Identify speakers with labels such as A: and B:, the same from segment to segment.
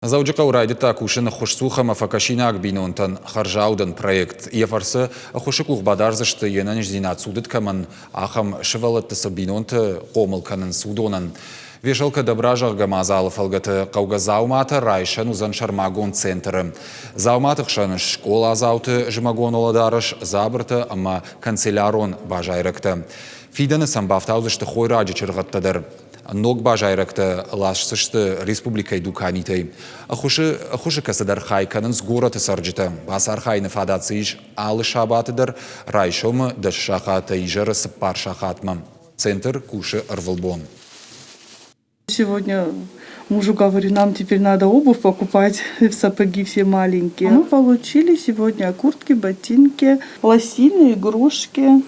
A: Дзӕуджыхъӕуы райдыдта кусын ӕххуысцух ӕмӕ фӕкӕсинаг бинонтӕн хӕрзаудӕн проект. Йӕ фӕрцы ӕххуысы къух бадардзысты, йе нӕниздзинад цудыд кӕмӕн, ахӕм сывӕллӕтты цы бинонты хъомыл кӕнынц, уыдонӕн. Вешалка добра, зӕгъгӕ, мадзалы фӕлгӕты хъӕугӕ дзауматӕ райсӕн уыдзӕн сӕрмагонд центры. Дзауматы хсӕн скъоладзауты зымӕгон уӕлӕдарӕс, дзабыртӕ ӕмӕ канцелярон базайрӕгтӕ. Фидӕны сӕм бафтаудзысты хойраджы чыргъӕдтӕ дӕр. Ног базайрӕгтӕ ласдзысты республикӕйы дуканитӕй. Ӕххуысы, ӕххуысы кӕцыдӕр хай кӕнынц горӕты цӕрджытӕ. Бацархайыны фадат дзы ис алы сабаты дӕр райсомы 10 сахатӕй изӕры 4 сахатмӕ. Центр кусы ӕрвылбон.
B: Сегодня мужу говорю, нам теперь надо обувь покупать, сапоги все маленькие. Мы получили сегодня куртки, ботинки, лосины, игрушки.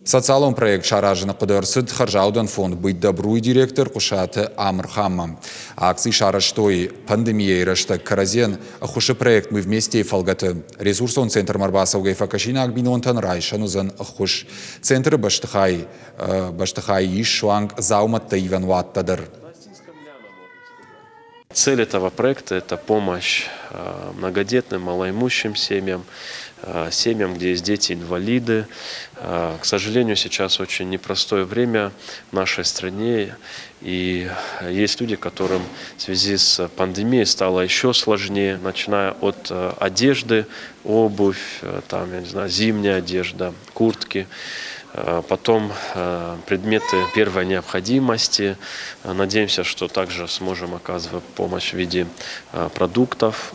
A: Социалон проект саразыны хъуыды ӕрцыд хӕрзаудӕн фонд «Быть добру»-йы директор Хъуысаты Амырханмӕ. Акци сарӕзтой пандемийӕйы рӕстӕг кӕрӕдзийӕн ӕххуысы проект «Мы вместе»-йы фӕлгӕты. Ресурсон центрмӕ ӕрбацӕугӕ фӕкӕсинаг бинонтӕн райсӕн уыдзӕн ӕххуыс. Центры бӕстыхай бӕстыхайы ис суанг дзаумӕттӕ ивӕн уаттӕ дӕр.
C: Цель этого проекта – это помощь многодетным, малоимущим семьям, семьям, где есть дети-инвалиды. К сожалению, сейчас очень непростое время в нашей стране, и есть люди, которым в связи с пандемией стало еще сложнее, начиная от одежды, обувь, там, я не знаю, зимняя одежда, куртки – потом предметы первой необходимости. Надеемся, что также сможем оказывать помощь в виде продуктов.